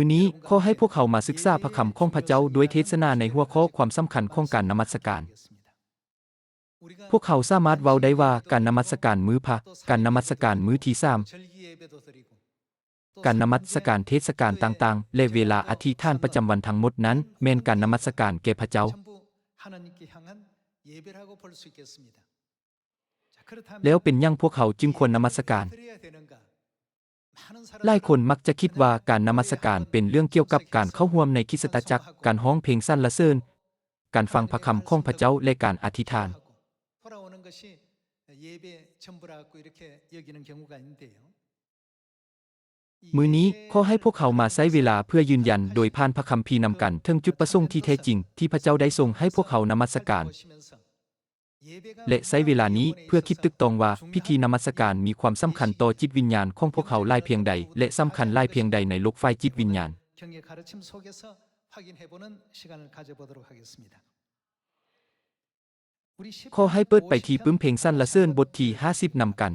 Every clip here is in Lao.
ມື້ນີ້ ຂໍໃຫ້ພວກເຮົາມາສຶກສາພະຄຳຂອງພະເຈົ້າດ້ວຍເທດສະໜາໃນຫົວຂໍ້ຄວາມສຳຄັນຂອງການນະມັດສະການ. ພວກເຮົາສາມາດເວົ້າໄດ້ວ່າການນະມັດສະການມື້ພະ, ການນະມັດສະການມື້ທີສາມ, ການນະມັດສະການເທດສະການຕ່າງໆ ແລະ ເວລາອະທິຖານປະຈຳວັນທັງໝົດນັ້ນ ແມ່ນການນະມັດສະການແກ່ພະເຈົ້າ. ແລ້ວເປັນຫຍັງພວກເຮົາຈຶ່ງຄວນນະມັດສະການ? ຫຼາຍຄົນມັກຈະຄິດວ່າການນະມັດສະການເປັນເລື່ອງກ່ຽວກັບການເຂົ້າຮ່ວມໃນຄຣິສຕະຈັກ, ການຮ້ອງເພງສັນລະເສີນ, ການຟັງພະຄຳຂອງພະເຈົ້າ ແລະ ການອະທິຖານ. ມື້ນີ້ ຂໍໃຫ້ພວກເຮົາມາໃຊ້ເວລາເພື່ອຢືນຢັນໂດຍຜ່ານພະຄຳພີນຳກັນເຖິງຈຸດປະສົງທີ່ແທ້ຈິງທີ່ພະເຈົ້າໄດ້ຊົງໃຫ້ພວກເຮົານະມັດສະການ ແລະ ໃຊ້ເວລານີ້ເພື່ອຄິດຕຶກຕອງວ່າພິທີນະມັດສະການມີຄວາມສຳຄັນຕໍ່ຈິດວິນຍານຂອງພວກເຮົາຫຼາຍພຽງໃດ ແລະ ສຳຄັນຫຼາຍພຽງໃດໃນໂລກຝ່າຍຈິດວິນຍານ. ຂໍໃຫ້ເປີດໄປທີ່ປຶ້ມເພງສັນລະເສີນບົດທີຫ້າສິບນຳກັນ.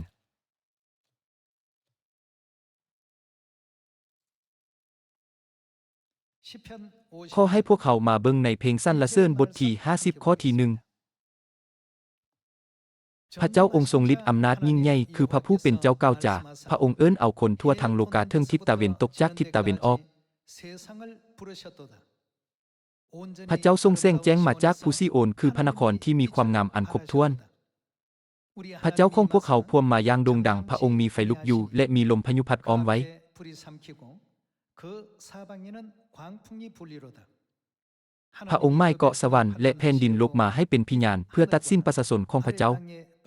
ຂໍໃຫ້ພວກເຮົາມາເບິ່ງໃນເພງສັນລະເສີນບົດທີຫ້າສິບ ຂໍ້ທີໜຶ່ງ. ພະເຈົ້າອົງຊົງລິດອຳນາດຍິ່ງໃຫຍ່ ຄືພະຜູ້ເປັນເຈົ້າກ່າວຈາ, ພະອົງເອີ້ນເອົາຄົນທົ່ວທັງໂລກາເທິງທິດຕາເວັນຕົກຈາກທິດຕາເວັນອອກ. ພະເຈົ້າສົ່ງແສງແຈ້ງມາຈາກພູຊີໂອນ ຄືພະນະຄອນທີ່ມີຄວາມງາມອັນຄົບຖ້ວນ. ພະເຈົ້າຂອງພວກເຮົາພວມມາຢ່າງໂດ່ງດັງ, ພະອົງມີໄຟລຸກຢູ່ ແລະ ມີລົມພາຍຸພັດອ້ອມໄວ້. ພະອົງໝາຍເກາະສະຫວັນ ແລະ ແຜ່ນດິນລົງມາໃຫ້ເປັນພະຍານ ເພື່ອຕັດສິນປະຊາຊົນຂອງພະເຈົ້າ.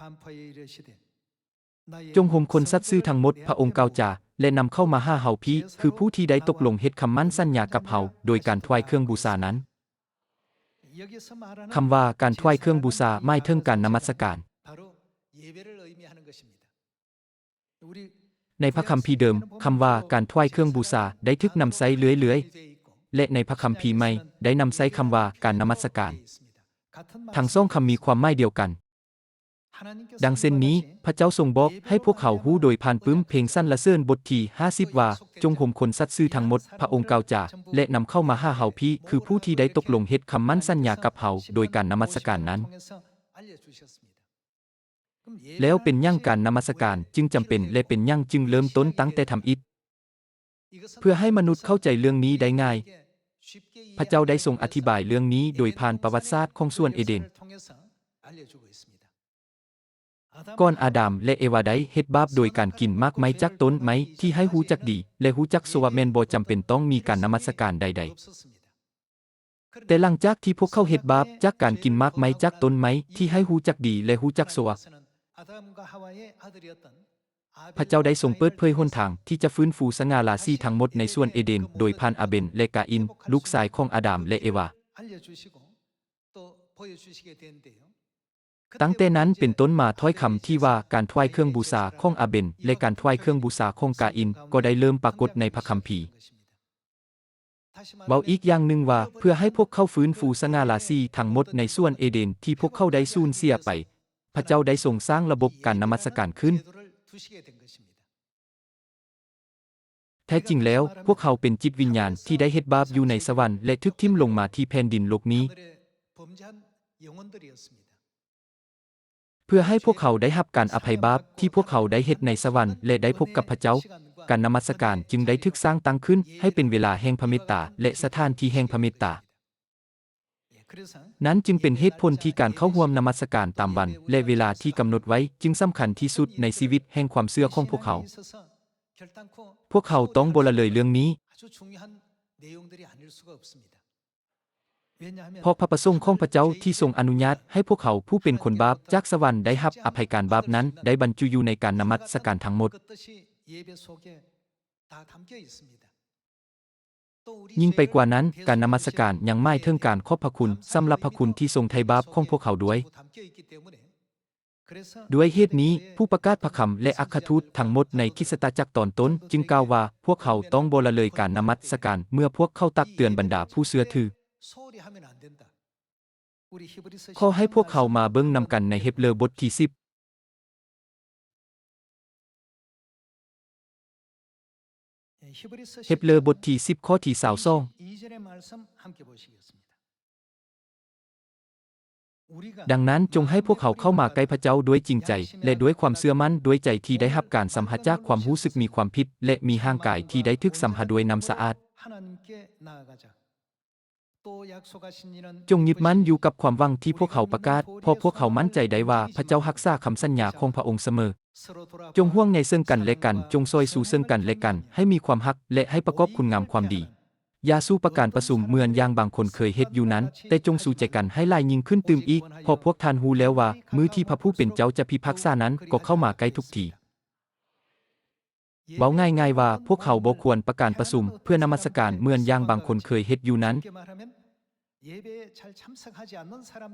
ຈົ່ງໂຮມຄົນສັດຊື່ທັງໝົດ, ພະອົງກ່າວຈາ, ແລະ ນຳເຂົ້າມາຫາເຮົາພີ້, ຄືຜູ້ທີ່ໄດ້ຕົກລົງເຮັດຄຳໝັ້ນສັນຍາກັບເຮົາ ໂດຍການຖວາຍເຄື່ອງບູຊານັ້ນ. ຄຳວ່າການຖວາຍເຄື່ອງບູຊາໝາຍເຖິງການນະມັດສະການ. ໃນພະຄຳພີເດີມ, ຄຳວ່າການຖວາຍເຄື່ອງບູຊາໄດ້ຖືກນຳໃຊ້ເລື້ອຍໆ ແລະ ໃນພະຄຳພີໃໝ່ໄດ້ນຳໃຊ້ຄຳວ່າການນະມັດສະການ. ທັງສອງຄຳມີຄວາມໝາຍດຽວກັນ. ດັ່ງເຊັ່ນນີ້, ພະເຈົ້າຊົງບອກໃຫ້ພວກເຮົາຮູ້ໂດຍຜ່ານປຶ້ມເພງສັນລະເສີນບົດທີຫ້າສິບວ່າ, ຈົ່ງໂຮມຄົນສັດຊື່ທັງໝົດ, ພະອົງກ່າວຈາ, ແລະ ນຳເຂົ້າມາຫາເຮົາພີ້, ຄືຜູ້ທີ່ໄດ້ຕົກລົງເຮັດຄຳໝັ້ນສັນຍາກັບເຮົາໂດຍການນະມັດສະການນັ້ນ. ແລ້ວເປັນຫຍັງການນະມັດສະການຈຶ່ງຈຳເປັນ ແລະ ເປັນຫຍັງຈຶ່ງເລີ່ມຕົ້ນຕັ້ງແຕ່ທຳອິດ? ເພື່ອໃຫ້ມະນຸດເຂົ້າໃຈເລື່ອງນີ້ໄດ້ງ່າຍ, ພະເຈົ້າໄດ້ຊົງອະທິບາຍເລື່ອງນີ້ໂດຍຜ່ານປະຫວັດສາດຂອງສວນເອເດນ. ກ່ອນອາດາມ ແລະ ເອວາໄດ້ເຮັດບາບໂດຍການກິນໝາກໄມ້ຈາກຕົ້ນໄມ້ທີ່ໃຫ້ຮູ້ຈັກດີ ແລະ ຮູ້ຈັກຊົ່ວ ແມ່ນບໍ່ຈຳເປັນຕ້ອງມີການນະມັດສະການໃດໆ. ແຕ່ຫຼັງຈາກທີ່ພວກເຂົາເຮັດບາບຈາກການກິນໝາກໄມ້ຈາກຕົ້ນໄມ້ທີ່ໃຫ້ຮູ້ຈັກດີ ແລະ ຮູ້ຈັກຊົ່ວ, ພະເຈົ້າໄດ້ຊົງເປີດເຜີຍຫົນທາງທີ່ຈະຟື້ນຟູສະຫງ່າລາສີທັງໝົດໃນສວນເອເດນ ໂດຍຜ່ານອາເບນ ແລະ ກາອິນ, ລູກຊາຍຂອງອາດາມ ແລະ ເອວາ. ຕັ້ງແຕ່ນັ້ນເປັນຕົ້ນມາ ຖ້ອຍຄຳທີ່ວ່າການຖວາຍເຄື່ອງບູຊາຂອງອາເບນ ແລະ ການຖວາຍເຄື່ອງບູຊາຂອງກາອິນ ກໍໄດ້ເລີ່ມປາກົດໃນພະຄຳພີ. ເວົ້າອີກຢ່າງໜຶ່ງວ່າ ເພື່ອໃຫ້ພວກເຂົາຟື້ນຟູສະຫງ່າລາສີທັງໝົດໃນສວນເອເດນທີ່ພວກເຂົາໄດ້ສູນເສຍໄປ, ພະເຈົ້າໄດ້ຊົງສ້າງລະບົບການນະມັດສະການຂຶ້ນ. ແທ້ຈິງແລ້ວ, ພວກເຮົາເປັນຈິດວິນຍານທີ່ໄດ້ເຮັດບາບຢູ່ໃນສະຫວັນ ແລະ ຖືກຖິ້ມລົງມາທີ່ແຜ່ນດິນໂລກນີ້. ເພື່ອໃຫ້ພວກເຮົາໄດ້ຮັບການອະໄພບາບທີ່ພວກເຮົາໄດ້ເຮັດໃນສະຫວັນ ແລະ ໄດ້ພົບກັບພະເຈົ້າ, ການນະມັດສະການຈຶ່ງໄດ້ຖືກສ້າງຕັ້ງຂຶ້ນໃຫ້ເປັນເວລາແຫ່ງພະເມດຕາ ແລະ ສະຖານທີ່ແຫ່ງພະເມດຕາ. ນັ້ນຈຶ່ງເປັນເຫດຜົນທີ່ການເຂົ້າຮ່ວມນະມັດສະການຕາມວັນ ແລະ ເວລາທີ່ກຳນົດໄວ້ຈຶ່ງສຳຄັນທີ່ສຸດໃນຊີວິດແຫ່ງຄວາມເຊື່ອຂອງພວກເຮົາ. ພວກເຮົາຕ້ອງບໍ່ລະເລີຍເລື່ອງນີ້. ເພາະພະປະສົງຂອງພະເຈົ້າທີ່ຊົງອະນຸຍາດໃຫ້ພວກເຮົາຜູ້ເປັນຄົນບາບຈາກສະຫວັນໄດ້ຮັບອະໄພການບາບນັ້ນ ໄດ້ບັນຈຸຢູ່ໃນການນະມັດສະການທັງໝົດ. ຍິ່ງໄປກວ່ານັ້ນ, ການນະມັດສະການຍັງໝາຍເຖິງການຂອບພະຄຸນສຳລັບພະຄຸນທີ່ຊົງໄຖ່ບາບຂອງພວກເຮົາດ້ວຍ. ດ້ວຍເຫດນີ້, ຜູ້ປະກາດພະຄຳ ແລະ ອັກຄະທູດທັງໝົດໃນຄຣິສຕະຈັກຕອນຕົ້ນຈຶ່ງກ່າວວ່າ ພວກເຮົາຕ້ອງບໍ່ລະເລີຍການນະມັດສະການເມື່ອພວກເຂົາຕັກເຕືອນບັນດາຜູ້ເຊື່ອຖື. ຂໍໃຫ້ພວກເຮົາມາເບິ່ງນຳກັນໃນເຮັບເຣີບົດທີສິບ. ເຮັບເລີບົດທີສິບ ຂໍ້ທີຊາວສອງ. ດັ່ງນັ້ນ ຈົ່ງໃຫ້ພວກເຮົາເຂົ້າມາໃກ້ພະເຈົ້າດ້ວຍຈິງໃຈ ແລະ ດ້ວຍຄວາມເຊື່ອໝັ້ນ, ດ້ວຍໃຈທີ່ໄດ້ຮັບການສຳຫະຈາກຄວາມຮູ້ສຶກມີຄວາມຜິດ ແລະ ມີຮ່າງກາຍທີ່ໄດ້ຖືກສຳຫະດ້ວຍນ້ຳສະອາດ. ຈົ່ງຍຶດໝັ້ນຢູ່ກັບຄວາມຫວັງທີ່ພວກເຮົາປະກາດ, ເພາະພວກເຮົາໝັ້ນໃຈໄດ້ວ່າພະເຈົ້າຮັກສາຄຳສັນຍາຂອງພະອົງສະເໝີ. ຈົ່ງຫ່ວງໃຍເຊິ່ງກັນແລະກັນ, ຈົ່ງຊ່ອຍຊູເຊິ່ງກັນແລະກັນ, ໃຫ້ມີຄວາມຮັກ ແລະ ໃຫ້ປະກອບຄຸນງາມຄວາມດີ. ຢ່າສູ້ປະການປະຊຸມເໝືອນຢ່າງບາງຄົນເຄີຍເຮັດຢູ່ນັ້ນ, ແຕ່ຈົ່ງຊູໃຈກັນໃຫ້ຫຼາຍຍິ່ງຂຶ້ນຕື່ມອີກ, ເພາະພວກທ່ານຮູ້ແລ້ວວ່າ ມື້ທີ່ພະຜູ້ເປັນເຈົ້າຈະພິພາກສານັ້ນກໍເຂົ້າມາໃກ້ທຸກທີ. ເວົ້າງ່າຍໆວ່າ ພວກເຮົາບໍ່ຄວນປະການປະຊຸມເພື່ອນະມັດສະການເໝືອນຢ່າງບາງຄົນເຄີຍເຮັດຢູ່ນັ້ນ,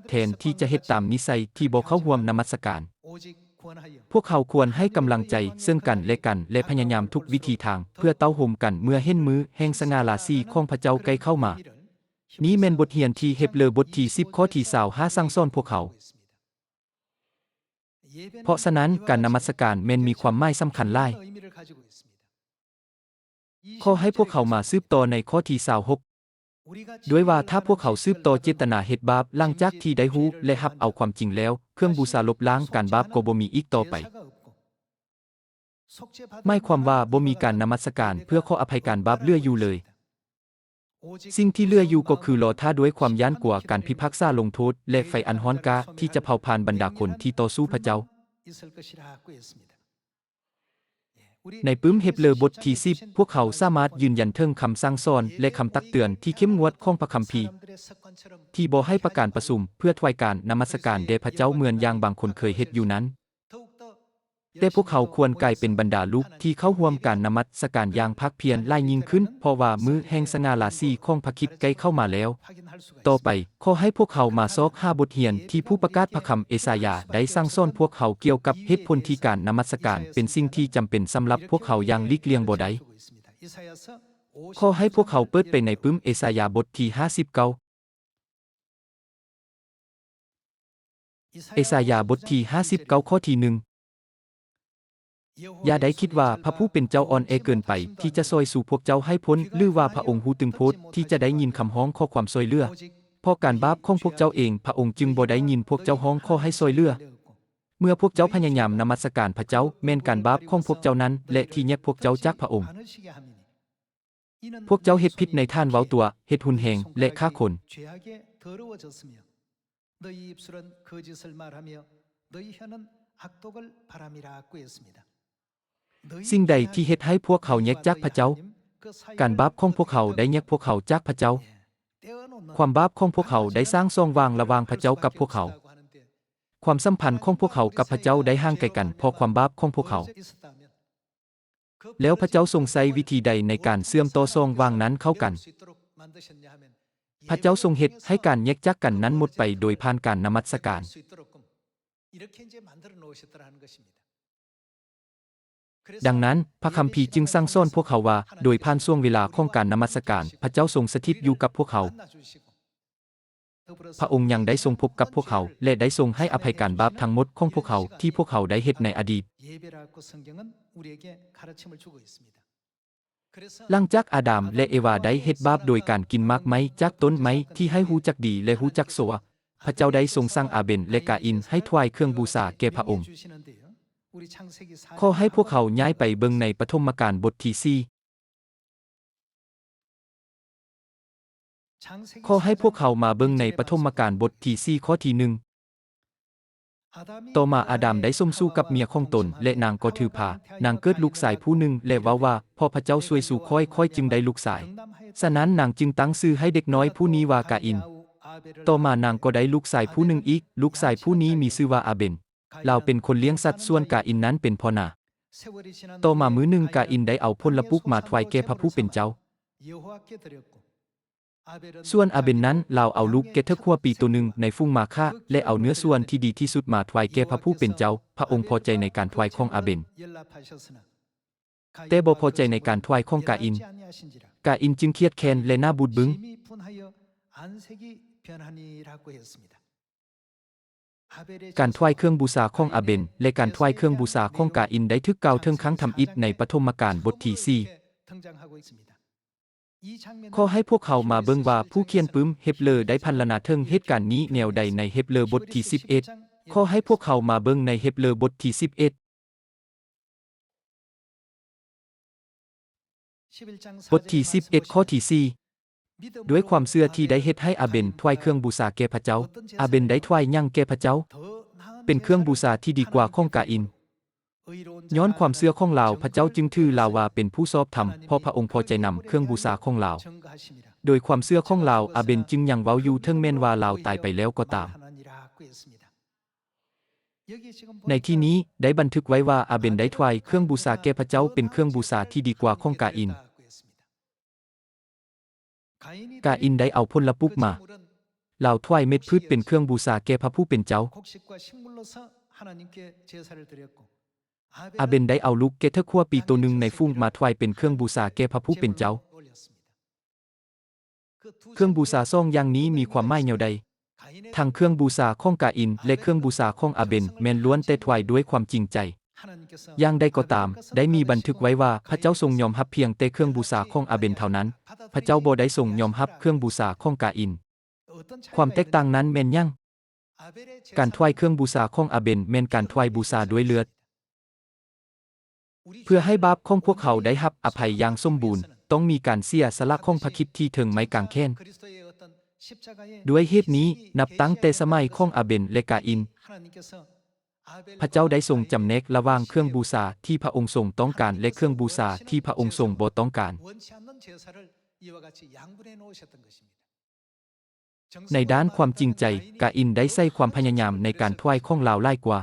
ແທນທີ່ຈະເຮັດຕາມນິໄສທີ່ບໍ່ເຂົ້າຮ່ວມນະມັດສະການ. ພວກເຮົາຄວນໃຫ້ກຳລັງໃຈເຊິ່ງກັນແລະກັນ ແລະ ພະຍາຍາມທຸກວິທີທາງເພື່ອເຕົ້າໂຮມກັນເມື່ອເຫັນມື້ແຫ່ງສະຫງ່າລາສີຂອງພະເຈົ້າໃກ້ເຂົ້າມາ. ນີ້ແມ່ນບົດຮຽນທີ່ເຮັບເລີບົດທີສິບ ຂໍ້ທີຊາວຫ້າສັ່ງສອນພວກເຮົາ. ເພາະສະນັ້ນ ການນະມັດສະການແມ່ນມີຄວາມໝາຍສຳຄັນຫຼາຍ. ຂໍໃຫ້ພວກເຮົາມາສືບຕໍ່ໃນຂໍ້ທີຊາວຫົກ ດ້ວຍວ່າ ຖ້າພວກເຮົາສືບຕໍ່ເຈດຕະນາເຮັດບາບຫຼັງຈາກທີ່ໄດ້ຮູ້ ແລະ ຮັບເອົາຄວາມຈິງແລ້ວ, ເຄື່ອງບູຊາລົບລ້າງການບາບກໍບໍ່ມີອີກຕໍ່ໄປ. ໝາຍຄວາມວ່າບໍ່ມີການນະມັດສະການເພື່ອຂໍອະໄພການບາບເຫຼືອຢູ່ເລີຍ. ສິ່ງທີ່ເຫຼືອຢູ່ກໍຄືລໍຖ້າດ້ວຍຄວາມຢ້ານກົວການພິພາກສາລົງໂທດ ແລະ ໄຟອັນຮ້ອນກ້າທີ່ຈະເຜົາຜ່ານບັນດາຄົນທີ່ຕໍ່ສູ້ພະເຈົ້າ. ໃນປຶ້ມເຮັບເລີບົດທີສິບ ພວກເຮົາສາມາດຢືນຢັນເຖິງຄຳສັ່ງສອນ ແລະ ຄຳຕັກເຕືອນທີ່ເຂັ້ມງວດຂອງພະຄຳພີ ທີ່ບໍ່ໃຫ້ປະການປະຊຸມເພື່ອຖວາຍການນະມັດສະການແດ່ພະເຈົ້າເໝືອນຢ່າງບາງຄົນເຄີຍເຮັດຢູ່ນັ້ນ. ແຕ່ພວກເຮົາຄວນກາຍເປັນບັນດາລູກທີ່ເຂົ້າຮ່ວມການນະມັດສະການຢ່າງພາກພຽນຫຼາຍຍິ່ງຂຶ້ນ, ເພາະວ່າມື້ແຫ່ງສະຫງ່າລາສີຂອງພະຄຣິດໃກ້ເຂົ້າມາແລ້ວ. ຕໍ່ໄປ, ຂໍໃຫ້ພວກເຮົາມາຊອກຫາບົດຮຽນທີ່ຜູ້ປະກາດພະຄຳເອສາຍາໄດ້ສັ່ງສອນພວກເຮົາກ່ຽວກັບເຫດຜົນທີ່ການນະມັດສະການເປັນສິ່ງທີ່ຈຳເປັນສຳລັບພວກເຮົາຢ່າງຫຼີກລ່ຽງບໍ່ໄດ້. ຂໍໃຫ້ພວກເຮົາເປີດໄປໃນປຶ້ມເອສາຍາບົດທີຫ້າສິບເກົ້າ. ເອສາຍາບົດທີຫ້າສິບເກົ້າ ຂໍ້ທີໜຶ່ງ. ຢ່າໄດ້ຄິດວ່າພະຜູ້ເປັນເຈົ້າອ່ອນແອເກີນໄປທີ່ຈະຊ່ອຍຊູພວກເຈົ້າໃຫ້ພົ້ນ, ຫຼືວ່າພະອົງຮູ້ຕຶງໂພດທີ່ຈະໄດ້ຍິນຄຳຮ້ອງຂໍຄວາມຊ່ອຍເຫຼືອ. ເພາະການບາບຂອງພວກເຈົ້າເອງ, ພະອົງຈຶ່ງບໍ່ໄດ້ຍິນພວກເຈົ້າຮ້ອງຂໍໃຫ້ຊ່ອຍເຫຼືອ. ເມື່ອພວກເຈົ້າພະຍາຍາມນະມັດສະການພະເຈົ້າ, ແມ່ນການບາບຂອງພວກເຈົ້ານັ້ນແຫຼະທີ່ແຍກພວກເຈົ້າຈາກພະອົງ. ພວກເຈົ້າເຮັດຜິດໃນທ່ານເວົ້າຕົວະ, ເຮັດຮຸນແຮງ ແລະ ຂ້າຄົນ. สิ่ງໃດທີ່ເຮັດໃຫ້ພວກເຮົາແຍກຈາກພະເຈົ້າ? ການບາບຂອງພວກເຮົາໄດ້ແຍກພວກເຮົາຈາກພະເຈົ້າ. ຄວາມບາບຂອງພວກເຮົາໄດ້ສ້າງຊ່ອງວ່າງລະຫວ່າງພະເຈົ້າກັບພວກເຮົາ. ຄວາມສຳພັນຂອງພວກເຮົາກັບພະເຈົ້າໄດ້ຫ່າງໄກກັນເພາະຄວາມບາບຂອງພວກເຮົາ. ແລ້ວພະເຈົ້າຊົງໃຊ້ວິທີໃດໃນການເຊື່ອມຕໍ່ຊ່ອງວ່າງນັ້ນເຂົ້າກັນ? ພະເຈົ້າຊົງເຮັດໃຫ້ການແຍກຈາກກັນນັ້ນໝົດໄປໂດຍຜ່ານການນະມັດສະການ. ດັ່ງນັ້ນ, ພະຄຳພີຈຶ່ງສັ່ງສອນພວກເຮົາວ່າ ໂດຍຜ່ານຊ່ວງເວລາຂອງການນະມັດສະການ, ພະເຈົ້າຊົງສະຖິດຢູ່ກັບພວກເຮົາ. ພະອົງຍັງໄດ້ຊົງພົບກັບພວກເຮົາ ແລະ ໄດ້ຊົງໃຫ້ອະໄພການບາບທັງໝົດຂອງພວກເຮົາທີ່ພວກເຮົາໄດ້ເຮັດໃນອະດີດ. ຫຼັງຈາກອາດາມ ແລະ ເອວາໄດ້ເຮັດບາບໂດຍການກິນໝາກໄມ້ຈາກຕົ້ນໄມ້ທີ່ໃຫ້ຮູ້ຈັກດີ ແລະ ຮູ້ຈັກຊົ່ວ, ພະເຈົ້າໄດ້ຊົງສັ່ງອາເບນ ແລະ ກາອິນໃຫ້ຖວາຍເຄື່ອງບູຊາແກ່ພະອົງ. ຂໍໃຫ້ພວກເຮົາຍ້າຍໄປເບິ່ງໃນປະຖົມມະການບົດທີສີ່. ຂໍໃຫ້ພວກເຮົາມາເບິ່ງໃນປະຖົມມະການບົດທີສີ່ ຂໍ້ທີໜຶ່ງ. ຕໍ່ມາອາດາມໄດ້ສົມສູ່ກັບເມຍຂອງຕົນ ແລະ ນາງກໍຖືພາ. ນາງເກີດລູກຊາຍຜູ້ໜຶ່ງ ແລະ ເວົ້າວ່າ, ເພາະພະເຈົ້າຊ່ວຍຊູຂ້ອຍ, ຂ້ອຍຈຶ່ງໄດ້ລູກຊາຍ. ສະນັ້ນນາງຈຶ່ງຕັ້ງຊື່ໃຫ້ເດັກນ້ອຍຜູ້ນີ້ວ່າກາອິນ. ຕໍ່ມານາງກໍໄດ້ລູກຊາຍຜູ້ໜຶ່ງອີກ, ລູກຊາຍຜູ້ນີ້ມີຊື່ວ່າອາເບນ. ລາວເປັນຄົນລ້ຽງສັດ, ສ່ວນກາອິນນັ້ນເປັນພໍ່ນາ. ຕໍ່ມາມື້ໜຶ່ງ, ກາອິນໄດ້ເອົາຜົນລະປູກມາຖວາຍແກ່ພະຜູ້ເປັນເຈົ້າ. ສ່ວນອາເບນນັ້ນ, ລາວເອົາລູກແກະເຖິກຫົວປີໂຕໜຶ່ງໃນຝູງມ້າຂ້າ ແລະ ເອົາເນື້ອສ່ວນທີ່ດີທີ່ສຸດມາຖວາຍແກ່ພະຜູ້ເປັນເຈົ້າ. ພະອົງພໍໃຈໃນການຖວາຍຂອງອາເບນ, ແຕ່ບໍ່ພໍໃຈໃນການຖວາຍຂອງກາອິນ. ກາອິນຈຶ່ງຄຽດແຄ້ນ ແລະ ໜ້າບູດບຶ້ງ. ການຖວາຍເຄື່ອງບູຊາຂອງອາເບນ ແລະ ການຖວາຍເຄື່ອງບູຊາຂອງກາອິນໄດ້ຖືກກ່າວເຖິງຄັ້ງທຳອິດໃນປະຖົມມະການບົດທີສີ່. ຂໍໃຫ້ພວກເຮົາມາເບິ່ງວ່າຜູ້ຂຽນປຶ້ມເຮັບເລີໄດ້ພັນລະນາເຖິງເຫດການນີ້ແນວໃດໃນເຮັບເລີບົດທີສິບເອັດ. ຂໍໃຫ້ພວກເຮົາມາເບິ່ງໃນເຮັບເລີບົດທີສິບເອັດ. ບົດທີສິບເອັດ ຂໍ້ທີສີ່ ດ້ວຍຄວາມເຊື່ອທີ່ໄດ້ເຮັດໃຫ້ອາເບນຖວາຍເຄື່ອງບູຊາແກ່ພະເຈົ້າ. ອາເບນໄດ້ຖວາຍຫຍັງແກ່ພະເຈົ້າ? ເປັນເຄື່ອງບູຊາທີ່ດີກວ່າຂອງກາອິນ. ຍ້ອນຄວາມເຊື່ອຂອງລາວ, ພະເຈົ້າຈຶ່ງຖືລາວວ່າເປັນຜູ້ຊອບທຳ, ເພາະພະອົງພໍໃຈນຳເຄື່ອງບູຊາຂອງລາວ. ໂດຍຄວາມເຊື່ອຂອງລາວ, ອາເບນຈຶ່ງຍັງເວົ້າຢູ່, ເຖິງແມ່ນວ່າລາວຕາຍໄປແລ້ວກໍຕາມ. ໃນທີ່ນີ້ໄດ້ບັນທຶກໄວ້ວ່າ ອາເບນໄດ້ຖວາຍເຄື່ອງບູຊາແກ່ພະເຈົ້າເປັນເຄື່ອງບູຊາທີ່ດີກວ່າຂອງກາອິນ. ກາອິນໄດ້ເອົາຜົນລະປຸກມາ. ລາວຖວາຍເມັດພືດເປັນເຄື່ອງບູຊາແກ່ພະຜູ້ເປັນເຈົ້າ. ອາເບນໄດ້ເອົາລູກແກະເຖິກຫົວປີໂຕໜຶ່ງໃນຝູງມາຖວາຍເປັນເຄື່ອງບູຊາແກ່ພະຜູ້ເປັນເຈົ້າ. ເຄື່ອງບູຊາສອງຢ່າງນີ້ມີຄວາມໝາຍແນວໃດ? ທັງເຄື່ອງບູຊາຂອງກາອິນ ແລະ ເຄື່ອງບູຊາຂອງອາເບນ ແມ່ນລ້ວນແຕ່ຖວາຍດ້ວຍຄວາມຈິງໃຈ. ຢ່າງໃດກໍຕາມ, ໄດ້ມີບັນທຶກໄວ້ວ່າ ພະເຈົ້າຊົງຍອມຮັບພຽງແຕ່ເຄື່ອງບູຊາຂອງອາເບນເທົ່ານັ້ນ. ພະເຈົ້າບໍ່ໄດ້ຊົງຍອມຮັບເຄື່ອງບູຊາຂອງກາອິນ. ຄວາມແຕກຕ່າງນັ້ນແມ່ນຫຍັງ? ການຖວາຍເຄື່ອງບູຊາຂອງອາເບນແມ່ນການຖວາຍບູຊາດ້ວຍເລືອດ. ເພື່ອໃຫ້ບາບຂອງພວກເຮົາໄດ້ຮັບອະໄພຢ່າງສົມບູນ, ຕ້ອງມີການເສຍສະຫຼະຂອງພະຄຣິດທີ່ເທິງໄມ້ກາງແຂນ. ດ້ວຍເຫດນີ້, ນັບຕັ້ງແຕ່ສະໄໝຂອງອາເບນ ແລະ ກາອິນ, ພະເຈົ້າໄດ້ຊົງຈຳແນກລະຫວ່າງເຄື່ອງບູຊາທີ່ພະອົງຊົງຕ້ອງການ ແລະ ເຄື່ອງບູຊາທີ່ພະອົງຊົງບໍ່ຕ້ອງການ. ໃນດ້ານຄວາມຈິງໃຈ, ກາອິນໄດ້ໃຊ້ຄວາມພະຍາຍາມໃນການຖວາຍຂອງລາວຫຼາຍກວ່າ.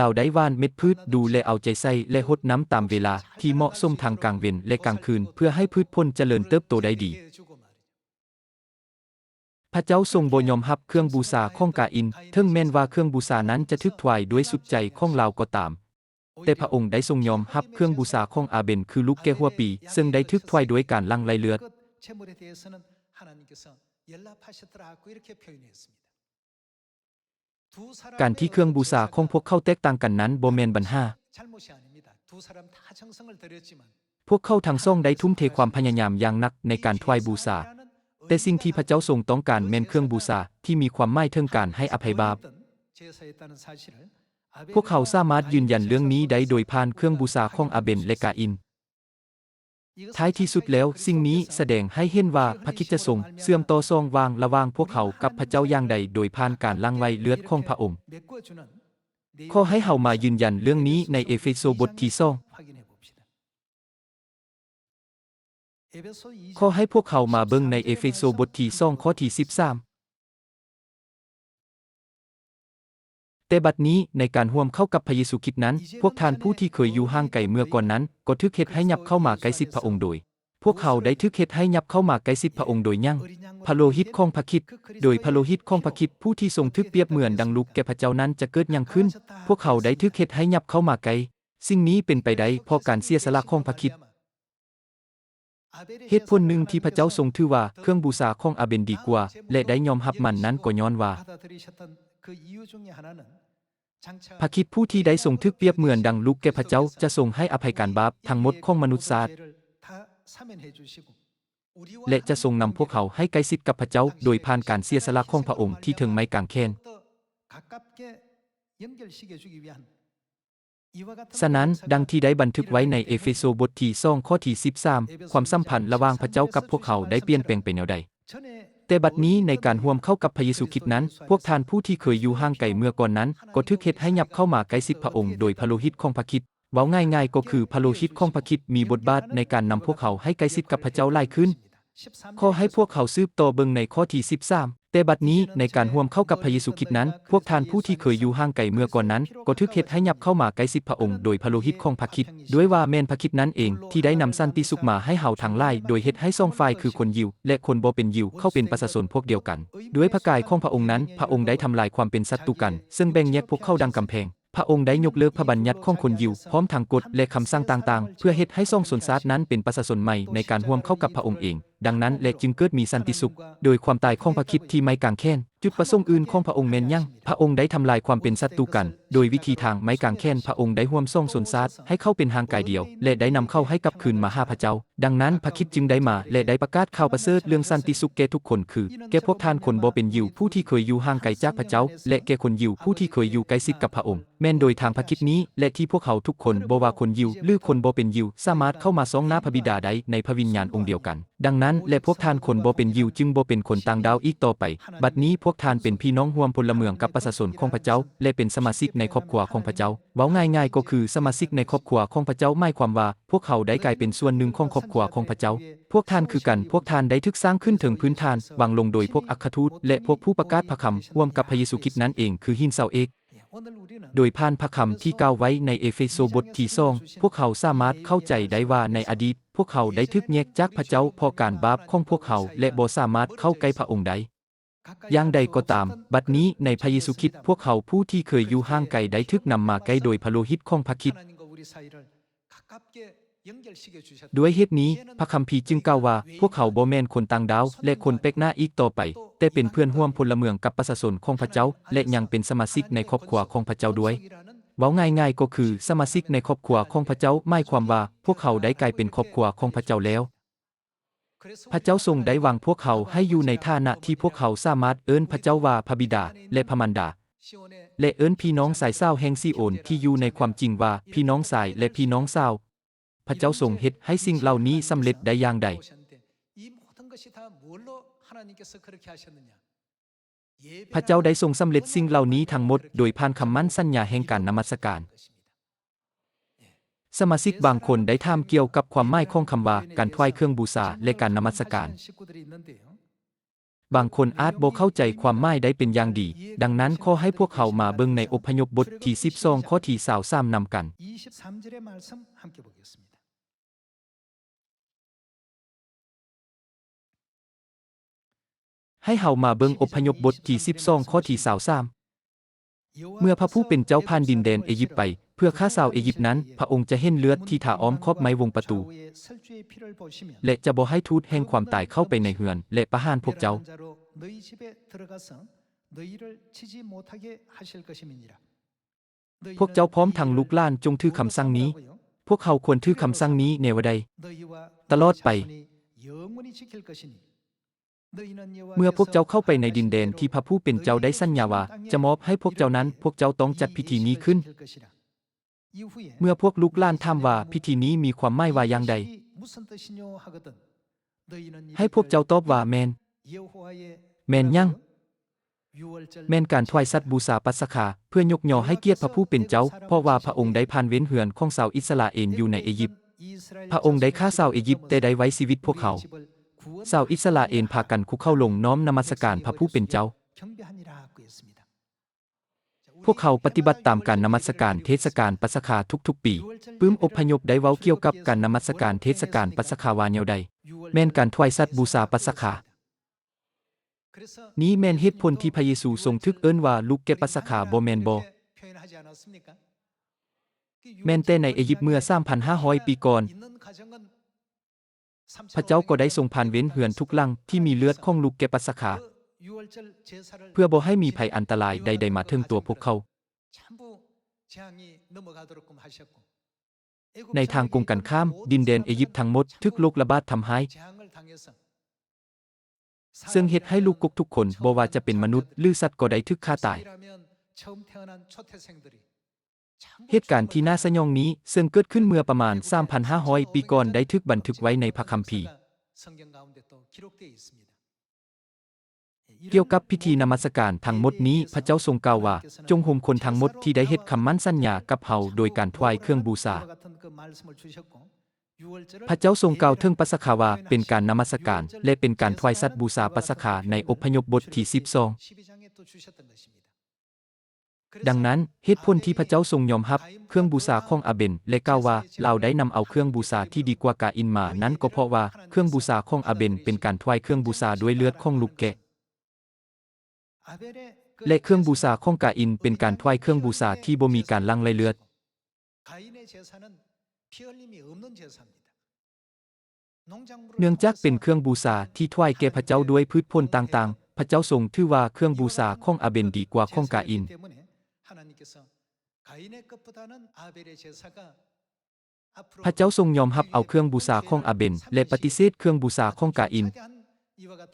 ລາວໄດ້ຫວ່ານເມັດພືດ, ດູແລເອົາໃຈໃສ່ ແລະ ຫົດນ້ຳຕາມເວລາທີ່ເໝາະສົມທັງກາງເວັນ ແລະ ກາງຄືນ ເພື່ອໃຫ້ພືດຜົນຈະເລີນເຕີບໂຕໄດ້ດີ. ພະເຈົ້າຊົງບໍ່ຍອມຮັບເຄື່ອງບູຊາຂອງກາອິນ, ເຖິງແມ່ນວ່າເຄື່ອງບູຊານັ້ນຈະຖືກຖວາຍດ້ວຍສຸດໃຈຂອງລາວກໍຕາມ. ແຕ່ພະອົງໄດ້ຊົງຍອມຮັບເຄື່ອງບູຊາຂອງອາເບນ ຄືລູກແກະຫົວປີ, ເຊິ່ງໄດ້ຖືກຖວາຍດ້ວຍການຫຼັ່ງໄຫຼເລືອດ. ການທີ່ເຄື່ອງບູຊາຂອງພວກເຂົາແຕກຕ່າງກັນນັ້ນບໍ່ແມ່ນບັນຫາ. ພວກເຂົາທັງສອງໄດ້ທຸ່ມເທຄວາມພະຍາຍາມຢ່າງໜັກໃນການຖວາຍບູຊາ, ແຕ່ສິ່ງທີ່ພະເຈົ້າຊົງຕ້ອງການແມ່ນເຄື່ອງບູຊາທີ່ມີຄວາມໝາຍເຖິງການໃຫ້ອະໄພບາບ. ພວກເຮົາສາມາດຢືນຢັນເລື່ອງນີ້ໄດ້ໂດຍຜ່ານເຄື່ອງບູຊາຂອງອາເບນ ແລະ ກາອິນ. ທ້າຍທີ່ສຸດແລ້ວ, ສິ່ງນີ້ສະແດງໃຫ້ເຫັນວ່າພະຄຣິດຈະຊົງເຊື່ອມຕໍ່ຊ່ອງວ່າງລະຫວ່າງພວກເຮົາກັບພະເຈົ້າຢ່າງໃດ ໂດຍຜ່ານການຫຼັ່ງໄຫຼເລືອດຂອງພະອົງ. ຂໍໃຫ້ເຮົາມາຢືນຢັນເລື່ອງນີ້ໃນເອເຟໂຊບົດທີສອງ. ຂໍໃຫ້ພວກເຮົາມາເບິ່ງໃນເອເຟໂຊບົດທີສອງ ຂໍ້ທີສິບສາມ. ແຕ່ບັດນີ້, ໃນການຮ່ວມເຂົ້າກັບພະເຢຊູຄຣິດນັ້ນ, ພວກທ່ານຜູ້ທີ່ເຄີຍຢູ່ຫ່າງໄກເມື່ອກ່ອນນັ້ນ ກໍຖືກເຮັດໃຫ້ຫຍັບເຂົ້າມາໃກ້ຊິດພະອົງໂດຍ. ພວກເຮົາໄດ້ຖືກເຮັດໃຫ້ຫຍັບເຂົ້າມາໃກ້ຊິດພະອົງໂດຍຫຍັງ? ພະໂລຫິດຂອງພະຄຣິດ. ໂດຍພະໂລຫິດຂອງພະຄຣິດຜູ້ທີ່ຊົງຖືກປຽບເໝືອນດັ່ງລູກແກ່ພະເຈົ້ານັ້ນຈະເກີດຫຍັງຂຶ້ນ? ພວກເຮົາໄດ້ຖືກເຮັດໃຫ້ຫຍັບເຂົ້າມາໃກ້. ສິ່ງນີ້ເປັນໄປໄດ້ເພາະການເສຍສະຫຼະຂອງພະຄຣິດ. ເຫດຜົນໜຶ່ງທີ່ພະເຈົ້າຊົງຖືວ່າເຄື່ອງບູຊາຂອງອາເບນດີກວ່າ ແລະ ໄດ້ຍອມຮັບມັນນັ້ນກໍຍ້ອນວ່າ ພະຄຣິດຜູ້ທີ່ໄດ້ຊົງຖືກປຽບເໝືອນດັ່ງລູກແກ່ພະເຈົ້າ ຈະຊົງໃຫ້ອະໄພການບາບທັງໝົດຂອງມະນຸດຊາດ ແລະ ຈະຊົງນຳພວກເຮົາໃຫ້ໃກ້ຊິດກັບພະເຈົ້າໂດຍຜ່ານການເສຍສະຫຼະຂອງພະອົງທີ່ເທິງໄມ້ກາງແຂນ. ສະນັ້ນ, ດັ່ງທີ່ໄດ້ບັນທຶກໄວ້ໃນເອເຟໂຊບົດທີສອງ ຂໍ້ທີສິບສາມ, ຄວາມສຳພັນລະຫວ່າງພະເຈົ້າກັບພວກເຮົາໄດ້ປ່ຽນແປງໄປແນວໃດ? ແຕ່ບັດນີ້ໃນການຮ່ວມເຂົ້າກັບພະເຢຊູຄຣິດນັ້ນ, ພວກທ່ານຜູ້ທີ່ເຄີຍຢູ່ຫ່າງໄກເມື່ອກ່ອນນັ້ນ ກໍຖືກເຮັດໃຫ້ຫຍັບເຂົ້າມາໃກ້ຊິດພະອົງໂດຍພະໂລຫິດຂອງພະຄຣິດ. ເວົ້າງ່າຍໆກໍຄືພະໂລຫິດຂອງພະຄຣິດມີບົດບາດໃນການນຳພວກເຮົາໃຫ້ໃກ້ຊິດກັບພະເຈົ້າຫຼາຍຂຶ້ນ. ຂໍໃຫ້ພວກເຮົາສືບຕໍ່ເບິ່ງໃນຂໍ້ທີສິບສາມ. ແຕ່ບັດນີ້ໃນການຮ່ວມເຂົ້າກັບພະເຢຊູຄຣິດນັ້ນ, ພວກທ່ານຜູ້ທີ່ເຄີຍຢູ່ຫ່າງໄກເມື່ອກ່ອນນັ້ນ ກໍຖືກເຮັດໃຫ້ຫຍັບເຂົ້າມາໃກ້ຊິດພະອົງໂດຍພະໂລຫິດຂອງພະຄຣິດ, ດ້ວຍວ່າແມ່ນພະຄຣິດນັ້ນເອງທີ່ໄດ້ນຳສັນຕິສຸກມາໃຫ້ເຮົາທັງຫຼາຍ ໂດຍເຮັດໃຫ້ສອງຝ່າຍຄືຄົນຢິວ ແລະ ຄົນບໍ່ເປັນຢິວເຂົ້າເປັນປະຊາຊົນພວກດຽວກັນ. ດ້ວຍພະກາຍຂອງພະອົງນັ້ນ, ພະອົງໄດ້ທຳລາຍຄວາມເປັນສັດຕູກັນ ເຊິ່ງແບ່ງແຍກພວກເຂົາດັ່ງກຳແພງ. ພະອົງໄດ້ຍົກເລີກພະບັນຍັດຂອງຄົນຢິວ ພ້ອມທັງກົດ ແລະ ຄຳສັ່ງຕ່າງໆ ເພື່ອເຮັດໃຫ້ສອງຊົນຊາດນັ້ນເປັນປະຊາຊົນໃໝ່ໃນການຮ່ວມເຂົ້າກັບພະອົງເອງ. ດັ່ງນັ້ນແລະຈຶ່ງເກີດມີສັນຕິສຸກ. ໂດຍຄວາມຕາຍຂອງພະຄຣິດທີ່ໄມ້ກາງແຂນ, ຈຸດປະສົງອື່ນຂອງພະອົງແມ່ນຫຍັງ? ພະອົງໄດ້ທຳລາຍຄວາມເປັນສັດຕູກັນ. ໂດຍວິທີທາງໄມ້ກາງແຂນ, ພະອົງໄດ້ຮ່ວມສອງຊົນຊາດໃຫ້ເຂົ້າເປັນຮ່າງກາຍດຽວ ແລະ ໄດ້ນຳເຂົາໃຫ້ກັບຄືນມາຫາພະເຈົ້າ. ດັ່ງນັ້ນ, ພະຄຣິດຈຶ່ງໄດ້ມາ ແລະ ໄດ້ປະກາດຂ່າວປະເສີດເລື່ອງສັນຕິສຸກແກ່ທຸກຄົນ, ຄື ແກ່ພວກທ່ານຄົນບໍ່ເປັນຢິວຜູ້ທີ່ເຄີຍຢູ່ຫ່າງໄກຈາກພະເຈົ້າ ແລະ ແກ່ຄົນຢິວຜູ້ທີ່ເຄີຍຢູ່ໃກ້ຊິດກັບພະອົງ. ແມ່ນໂດຍທາງພະຄຣິດນີ້ແຫຼະທີ່ພວກເຮົາທຸກຄົນ, ບໍ່ວ່າຄົນຢິວ ຫຼື ຄົນບໍ່ເປັນຢິວ, ສາມາດເຂົ້າມາຊອງໜ້າພະບິດາໄດ້ໃນພະວິນຍານອົງດຽວກັນ. ດັ່ງນັ້ນແຫຼະ, ພວກທ່ານຄົນບໍ່ເປັນຢິວຈຶ່ງບໍ່ເປັນຄົນຕ່າງດ້າວອີກຕໍ່ໄປ. ບັດນີ້ພວກທ່ານເປັນພີ່ນ້ອງຮ່ວມພົນລະເມືອງກັບປະຊາຊົນຂອງພະເຈົ້າ ແລະ ເປັນສະມາຊິກໃນຄອບຄົວຂອງພະເຈົ້າ. ເວົ້າງ່າຍໆກໍຄື ສະມາຊິກໃນຄອບຄົວຂອງພະເຈົ້າ ໝາຍຄວາມວ່າພວກເຮົາໄດ້ກາຍເປັນສ່ວນໜຶ່ງຂອງຄອບຄົວຂອງພະເຈົ້າ. ພວກທ່ານຄືກັນ, ພວກທ່ານໄດ້ຖືກສ້າງຂຶ້ນເທິງພື້ນຖານວາງລົງໂດຍພວກອັກຄະທູດ ແລະ ພວກຜູ້ປະກາດພະຄຳ ຮ່ວມກັບພະເຢຊູຄຣິດນັ້ນເອງ ຄືຫີນເສົາເອກ. ໂດຍຜ່ານພະຄຳທີ່ກ່າວໄວ້ໃນເອເຟໂຊບົດທີສອງ, ພວກເຮົາສາມາດເຂົ້າໃຈໄດ້ວ່າໃນອະດີດ ພວກເຮົາໄດ້ຖືກແຍກຈາກພະເຈົ້າເພາະການບາບຂອງພວກເຮົາ ແລະ ບໍ່ສາມາດເຂົ້າໃກ້ພະອົງໄດ້. ຢ່າງໃດກໍຕາມ, ບັດນີ້ໃນພະເຢຊູຄຣິດ, ພວກເຮົາຜູ້ທີ່ເຄີຍຢູ່ຫ່າງໄກໄດ້ຖືກນຳມາໃກ້ໂດຍພະໂລຫິດຂອງພະຄຣິດ. ດ້ວຍເຫດນີ້, ພະຄຳພີຈຶ່ງກ່າວວ່າ ພວກເຮົາບໍ່ແມ່ນຄົນຕ່າງດ້າວ ແລະ ຄົນແປກໜ້າອີກຕໍ່ໄປ, ແຕ່ເປັນເພື່ອນຮ່ວມພົນລະເມືອງກັບປະຊາຊົນຂອງພະເຈົ້າ ແລະ ຍັງເປັນສະມາຊິກໃນຄອບຄົວຂອງພະເຈົ້າດ້ວຍ. ເວົ້າງ່າຍໆກໍຄື ສະມາຊິກໃນຄອບຄົວຂອງພະເຈົ້າ ໝາຍຄວາມວ່າພວກເຮົາໄດ້ກາຍເປັນຄອບຄົວຂອງພະເຈົ້າແລ້ວ. ພະເຈົ້າຊົງໄດ້ວາງພວກເຮົາໃຫ້ຢູ່ໃນຖານະທີ່ພວກເຮົາສາມາດເອີ້ນພະເຈົ້າວ່າພະບິດາ ແລະ ພະມານດາ, ແລະ ເອີ້ນພີ່ນ້ອງຊາຍສາວແຫ່ງຊີໂອນທີ່ຢູ່ໃນຄວາມຈິງວ່າພີ່ນ້ອງຊາຍ ແລະ ພີ່ນ້ອງສາວ. ພະເຈົ້າຊົງເຮັດໃຫ້ສິ່ງເຫຼົ່ານີ້ສຳເລັດໄດ້ຢ່າງໃດ? ພະເຈົ້າໄດ້ຊົງສຳເລັດສິ່ງເຫຼົ່ານີ້ທັງໝົດໂດຍຜ່ານຄຳໝັ້ນສັນຍາແຫ່ງການນະມັດສະການ. ສະມາຊິກບາງຄົນໄດ້ຖາມກ່ຽວກັບຄວາມໝາຍຂອງຄຳວ່າການຖວາຍເຄື່ອງບູຊາ ແລະ ການນະມັດສະການ. ບາງຄົນອາດບໍ່ເຂົ້າໃຈຄວາມໝາຍໄດ້ເປັນຢ່າງດີ, ດັ່ງນັ້ນຂໍໃຫ້ພວກເຮົາມາເບິ່ງໃນອົບພະຍົບບົດທີສິບສອງ ຂໍ້ທີຊາວສາມນຳກັນ. ໃຫ້ເຮົາມາເບິ່ງອົບພະຍົບບົດທີສິບສອງ ຂໍ້ທີຊາວສາມ. ເມື່ອພະຜູ້ເປັນເຈົ້າຜ່ານດິນແດນເອຢິບໄປ ເພື່ອຂ້າຊາວເອຢິບນັ້ນ, ພະອົງຈະເຫັນເລືອດທີ່ທາອ້ອມຂອບໄມ້ວົງປະຕູ ແລະ ຈະບໍ່ໃຫ້ທູດແຫ່ງຄວາມຕາຍເຂົ້າໄປໃນເຮືອນ ແລະ ປະຫານພວກເຈົ້າ. ພວກເຈົ້າພ້ອມທັງລູກຫຼານຈົ່ງຖືຄຳສັ່ງນີ້. ພວກເຮົາຄວນຖືຄຳສັ່ງນີ້ແນວໃດຕະຫຼອດໄປ? ເມື່ອພວກເຈົ້າເຂົ້າໄປໃນດິນແດນທີ່ພະຜູ້ເປັນເຈົ້າໄດ້ສັນຍາວ່າຈະມອບໃຫ້ພວກເຈົ້ານັ້ນ, ພວກເຈົ້າຕ້ອງຈັດພິທີນີ້ຂຶ້ນ. ເມື່ອພວກລູກຫຼານຖາມວ່າພິທີນີ້ມີຄວາມໝາຍວ່າຢ່າງໃດ? ໃຫ້ພວກເຈົ້າຕອບວ່າແມ່ນ. ແມ່ນຫຍັງ? ແມ່ນການຖວາຍສັດບູຊາປັດສະຄາ ເພື່ອຍົກຍໍໃຫ້ກຽດພະຜູ້ເປັນເຈົ້າ, ເພາະວ່າພະອົງໄດ້ຜ່ານເວັ້ນເຮືອນຂອງຊາວອິດສະຣາເອນຢູ່ໃນເອຢິບ. ພະອົງໄດ້ຂ້າຊາວເອຢິບ, ແຕ່ໄດ້ໄວ້ຊີວິດພວກເຮົາ. ຊາວອິດສະຣາເອນພາກັນຄຸກເຂົ່າລົງນ້ອມນະມັດສະການພະຜູ້ເປັນເຈົ້າ. ພວກເຮົາປະຕິບັດຕາມການນະມັດສະການເທດສະການປັດສະຄາທຸກໆປີ. ປຶ້ມອົບພະຍົບໄດ້ເວົ້າກ່ຽວກັບການນະມັດສະການເທດສະການປັດສະຄາວ່າແນວໃດ? ແມ່ນການຖວາຍສັດບູຊາປັດສະຄາ. ນີ້ແມ່ນເຫດຜົນທີ່ພະເຢຊູຊົງຖືກເອີ້ນວ່າລູກແກະປັດສະຄາ, ບໍ່ແມ່ນບໍ? ແມ່ນແຕ່ໃນເອຢິບເມື່ອສາມພັນຫ້າຮ້ອຍປີກ່ອນ, ພະເຈົ້າກໍໄດ້ຊົງຜ່ານເວັ້ນເຮືອນທຸກຫຼັງທີ່ມີເລືອດຂອງລູກແກະປັດສະຄາ, ເພື່ອບໍ່ໃຫ້ມີໄພອັນຕະລາຍໃດໆມາເຖິງຕົວພວກເຂົາ. ໃນທາງກົງກັນຂ້າມ, ດິນແດນເອຢິບທັງໝົດຖືກໂລກລະບາດທຳຮ້າຍ, ເຊິ່ງເຮັດໃຫ້ລູກກົກທຸກຄົນ, ບໍ່ວ່າຈະເປັນມະນຸດ ຫຼື ສັດ, ກໍໄດ້ຖືກຂ້າຕາຍ. ເຫດການທີ່ໜ້າສະຫຍອງນີ້, ເຊິ່ງເກີດຂຶ້ນເມື່ອປະມານສາມພັນຫ້າຮ້ອຍປີກ່ອນ, ໄດ້ຖືກບັນທຶກໄວ້ໃນພະຄຳພີ. ກ່ຽວກັບພິທີນະມັດສະການທັງໝົດນີ້, ພະເຈົ້າຊົງກ່າວວ່າ, ຈົ່ງໂຮມຄົນທັງໝົດທີ່ໄດ້ເຮັດຄຳໝັ້ນສັນຍາກັບເຮົາໂດຍການຖວາຍເຄື່ອງບູຊາ. ພະເຈົ້າຊົງກ່າວເຖິງປັດສະຄາວ່າເປັນການນະມັດສະການ ແລະ ເປັນການຖວາຍສັດບູຊາປັດສະຄາໃນອົບພະຍົບບົດທີສິບສອງ. ດັ່ງນັ້ນ, ເຫດຜົນທີ່ພະເຈົ້າຊົງຍອມຮັບເຄື່ອງບູຊາຂອງອາເບນ ແລະ ກ່າວວ່າລາວໄດ້ນຳເອົາເຄື່ອງບູຊາທີ່ດີກວ່າກາອິນມານັ້ນ ກໍເພາະວ່າເຄື່ອງບູຊາຂອງອາເບນເປັນການຖວາຍເຄື່ອງບູຊາດ້ວຍເລືອດຂອງລູກແກະ, ແລະ ເຄື່ອງບູຊາຂອງກາອິນເປັນການຖວາຍເຄື່ອງບູຊາທີ່ບໍ່ມີການຫຼັ່ງໄຫຼເລືອດ. ເນື່ອງຈາກເປັນເຄື່ອງບູຊາທີ່ຖວາຍແກ່ພະເຈົ້າດ້ວຍພືດຜົນຕ່າງໆ, ພະເຈົ້າຊົງຖືວ່າເຄື່ອງບູຊາຂອງອາເບນດີກວ່າຂອງກາອິນ. ພະເຈົ້າຊົງຍອມຮັບເອົາເຄື່ອງບູຊາຂອງອາເບນ ແລະ ປະຕິເສດເຄື່ອງບູຊາຂອງກາອິນ,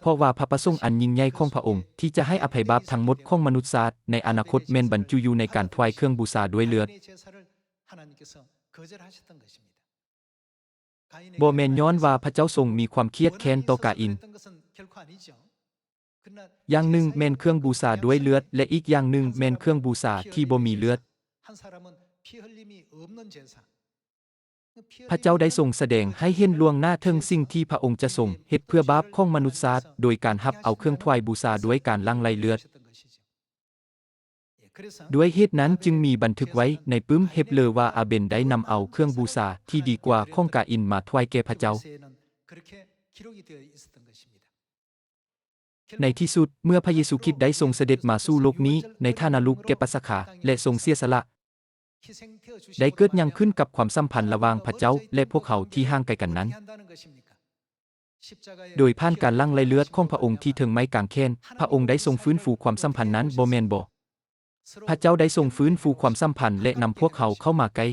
ເພາະວ່າພະປະສົງອັນຍິ່ງໃຫຍ່ຂອງພະອົງ ທີ່ຈະໃຫ້ອະໄພບາບທັງໝົດຂອງມະນຸດຊາດໃນອະນາຄົດ ແມ່ນບັນຈຸຢູ່ໃນການຖວາຍເຄື່ອງບູຊາດ້ວຍເລືອດ. ບໍ່ແມ່ນຍ້ອນວ່າພະເຈົ້າຊົງມີຄວາມຄຽດແຄ້ນຕໍ່ກາອິນ. ຢ່າງໜຶ່ງແມ່ນເຄື່ອງບູຊາດ້ວຍເລືອດ ແລະ ອີກຢ່າງໜຶ່ງແມ່ນເຄື່ອງບູຊາທີ່ບໍ່ມີເລືອດ. ພະເຈົ້າໄດ້ຊົງສະແດງໃຫ້ເຫັນລ່ວງໜ້າເຖິງສິ່ງທີ່ພະອົງຈະຊົງເຮັດເພື່ອບາບຂອງມະນຸດຊາດ ໂດຍການຮັບເອົາເຄື່ອງຖວາຍບູຊາດ້ວຍການຫຼັ່ງໄຫຼເລືອດ. ດ້ວຍເຫດນັ້ນຈຶ່ງມີບັນທຶກໄວ້ໃນປຶ້ມເຮັບເລີວ່າ ອາເບນໄດ້ນຳເອົາເຄື່ອງບູຊາທີ່ດີກວ່າຂອງກາອິນມາຖວາຍແກ່ພະເຈົ້າ. ໃນທີ່ສຸດ, ເມື່ອພະເຢຊູຄຣິດໄດ້ຊົງສະເດັດມາສູ່ໂລກນີ້ໃນຖານະລູກແກະປັດສະຄາ ແລະ ຊົງເສຍສະຫຼະ, ໄດ້ເກີດຫຍັງຂຶ້ນກັບຄວາມສຳພັນລະຫວ່າງພະເຈົ້າ ແລະ ພວກເຮົາທີ່ຫ່າງໄກກັນນັ້ນ? ໂດຍຜ່ານການຫຼັ່ງໄຫຼເລືອດຂອງພະອົງທີ່ເທິງໄມ້ກາງແຂນ, ພະອົງໄດ້ຊົງຟື້ນຟູຄວາມສຳພັນນັ້ນ, ບໍ່ແມ່ນບໍ? ພະເຈົ້າໄດ້ຊົງຟື້ນຟູຄວາມສຳພັນ ແລະ ນຳພວກເຮົາເຂົ້າມາໃກ້.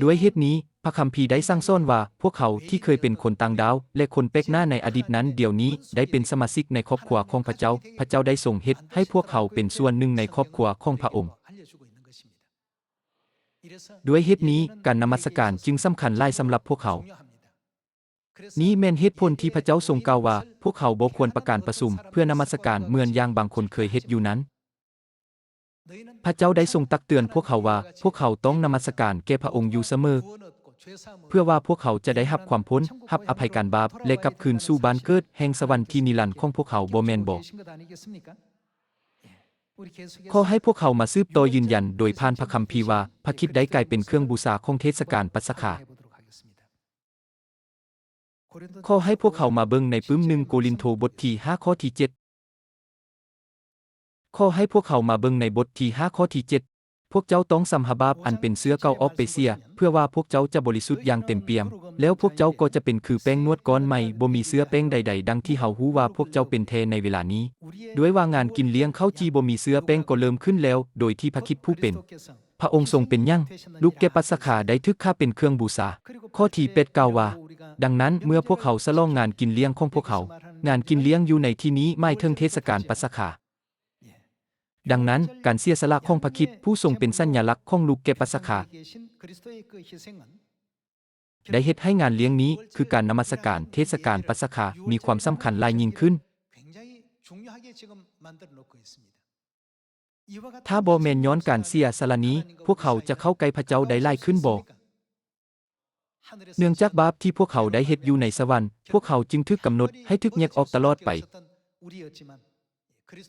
ດ້ວຍເຫດນີ້, ພະຄຳພີໄດ້ສັ່ງສອນວ່າ ພວກເຮົາທີ່ເຄີຍເປັນຄົນຕ່າງດ້າວ ແລະ ຄົນແປກໜ້າໃນອະດີດນັ້ນ, ດຽວນີ້ໄດ້ເປັນສະມາຊິກໃນຄອບຄົວຂອງພະເຈົ້າ. ພະເຈົ້າໄດ້ຊົງເຮັດໃຫ້ພວກເຮົາເປັນສ່ວນໜຶ່ງໃນຄອບຄົວຂອງພະອົງ. ດ້ວຍເຫດນີ້, ການນະມັດສະການຈຶ່ງສຳຄັນຫຼາຍສຳລັບພວກເຮົາ. ນີ້ແມ່ນເຫດຜົນທີ່ພະເຈົ້າຊົງກ່າວວ່າ ພວກເຮົາບໍ່ຄວນປະການປະຊຸມເພື່ອນະມັດສະການເໝືອນຢ່າງບາງຄົນເຄີຍເຮັດຢູ່ນັ້ນ. ພະເຈົ້າໄດ້ຊົງຕັກເຕືອນພວກເຮົາວ່າ ພວກເຮົາຕ້ອງນະມັດສະການແກ່ພະອົງຢູ່ສະເໝີ, ເພື່ອວ່າພວກເຮົາຈະໄດ້ຮັບຄວາມພົ້ນ, ຮັບອະໄພການບາບ ແລະ ກັບຄືນສູ່ບ້ານເກີດແຫ່ງສະຫວັນທີ່ນິລັນຂອງພວກເຮົາ, ບໍ່ແມ່ນບໍ? ຂໍໃຫ້ພວກເຮົາມາສືບຕໍ່ຢືນຢັນໂດຍຜ່ານພະຄຳພີວ່າ ພະຄຣິດໄດ້ກາຍເປັນເຄື່ອງບູຊາຂອງເທດສະການປັດສະຄາ. ຂໍໃຫ້ພວກເຮົາມາເບິ່ງໃນປຶ້ມໜຶ່ງໂກລິນໂທບົດທີຫ້າ ຂໍ້ທີເຈັດ. ຂໍໃຫ້ພວກເຮົາມາເບິ່ງໃນບົດທີຫ້າ ຂໍ້ທີເຈັດ. ພວກເຈົ້າຕ້ອງຊຳຮະບາບອັນເປັນເຊື້ອເກົ່າອອກໄປເສຍ, ເພື່ອວ່າພວກເຈົ້າຈະບໍລິສຸດຢ່າງເຕັມປ່ຽມ, ແລ້ວພວກເຈົ້າກໍຈະເປັນຄືແປ້ງນວດກ້ອນໃໝ່, ບໍ່ມີເຊື້ອແປ້ງໃດໆ, ດັ່ງທີ່ເຮົາຮູ້ວ່າພວກເຈົ້າເປັນແທ້ໃນເວລານີ້. ດ້ວຍວ່າງານກິນລ້ຽງເຂົ້າຈີ່ບໍ່ມີເຊື້ອແປ້ງກໍເລີ່ມຂຶ້ນແລ້ວ, ໂດຍທີ່ພະຄຣິດຜູ້ເປັນ ພະອົງຊົງເປັນຫຍັງ? ລູກແກະປັດສະຄາໄດ້ຖືກຂ້າເປັນເຄື່ອງບູຊາ. ຂໍ້ທີແປດກ່າວວ່າ, ດັ່ງນັ້ນ, ເມື່ອພວກເຮົາສະຫຼອງງານກິນລ້ຽງຂອງພວກເຮົາ, ງານກິນລ້ຽງຢູ່ໃນທີ່ນີ້ໝາຍເຖິງເທດສະການປັດສະຄາ. ດັ່ງນັ້ນ, ການເສຍສະຫຼະຂອງພະຄຣິດຜູ້ຊົງເປັນສັນຍາລັກຂອງລູກແກະປັດສະຄາ ໄດ້ເຮັດໃຫ້ງານລ້ຽງນີ້, ຄືການນະມັດສະການເທດສະການປັດສະຄາ, ມີຄວາມສຳຄັນຫຼາຍຍິ່ງຂຶ້ນ. ຖ້າບໍ່ແມ່ນຍ້ອນການເສຍສະຫຼະນີ້, ພວກເຮົາຈະເຂົ້າໃກ້ພະເຈົ້າໄດ້ຫຼາຍຂຶ້ນບໍ? ເນື່ອງຈາກບາບທີ່ພວກເຮົາໄດ້ເຮັດຢູ່ໃນສະຫວັນ, ພວກເຮົາຈຶ່ງຖືກກຳນົດໃຫ້ຖືກແຍກອອກຕະຫຼອດໄປ.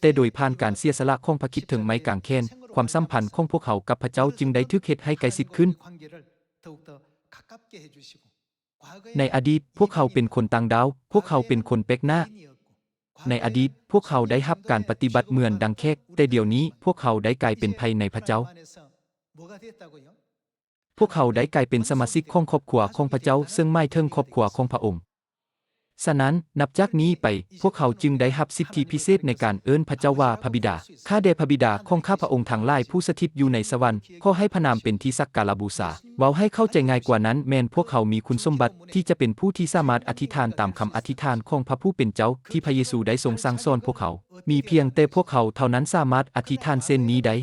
ແຕ່ໂດຍຜ່ານການເສຍສະຫຼະຂອງພະຄຣິດເທິງໄມ້ກາງແຂນ, ຄວາມສຳພັນຂອງພວກເຮົາກັບພະເຈົ້າຈຶ່ງໄດ້ຖືກເຮັດໃຫ້ໃກ້ຊິດຂຶ້ນ. ໃນອະດີດ, ພວກເຮົາເປັນຄົນຕ່າງດ້າວ, ພວກເຮົາເປັນຄົນແປກໜ້າ. ໃນອະດີດ, ພວກເຮົາໄດ້ຮັບການປະຕິບັດເໝືອນດັ່ງແຂກ, ແຕ່ດຽວນີ້ພວກເຮົາໄດ້ກາຍເປັນໃຜໃນພະເຈົ້າ? ພວກເຮົາໄດ້ກາຍເປັນສະມາຊິກຂອງຄອບຄົວຂອງພະເຈົ້າ, ເຊິ່ງໝາຍເຖິງຄອບຄົວຂອງພະອົງ. ສະນັ້ນ, ນັບຈາກນີ້ໄປ, ພວກເຮົາຈຶ່ງໄດ້ຮັບສິດທິພິເສດໃນການເອີ້ນພະເຈົ້າວ່າພະບິດາ. ຂ້າແດ່ພະບິດາຂອງຂ້າພະອົງທັງຫຼາຍຜູ້ສະຖິດຢູ່ໃນສະຫວັນ, ຂໍໃຫ້ພະນາມເປັນທີ່ສັກກາລະບູຊາ. ເວົ້າໃຫ້ເຂົ້າໃຈງ່າຍກວ່ານັ້ນ, ແມ່ນພວກເຮົາມີຄຸນສົມບັດທີ່ຈະເປັນຜູ້ທີ່ສາມາດອະທິຖານຕາມຄຳອະທິຖານຂອງພະຜູ້ເປັນເຈົ້າ ທີ່ພະເຢຊູໄດ້ຊົງສັ່ງສອນພວກເຮົາ. ມີພຽງແຕ່ພວກເຮົາເທົ່ານັ້ນສາມາດອະທິຖານເຊັ່ນນີ້ໄດ້.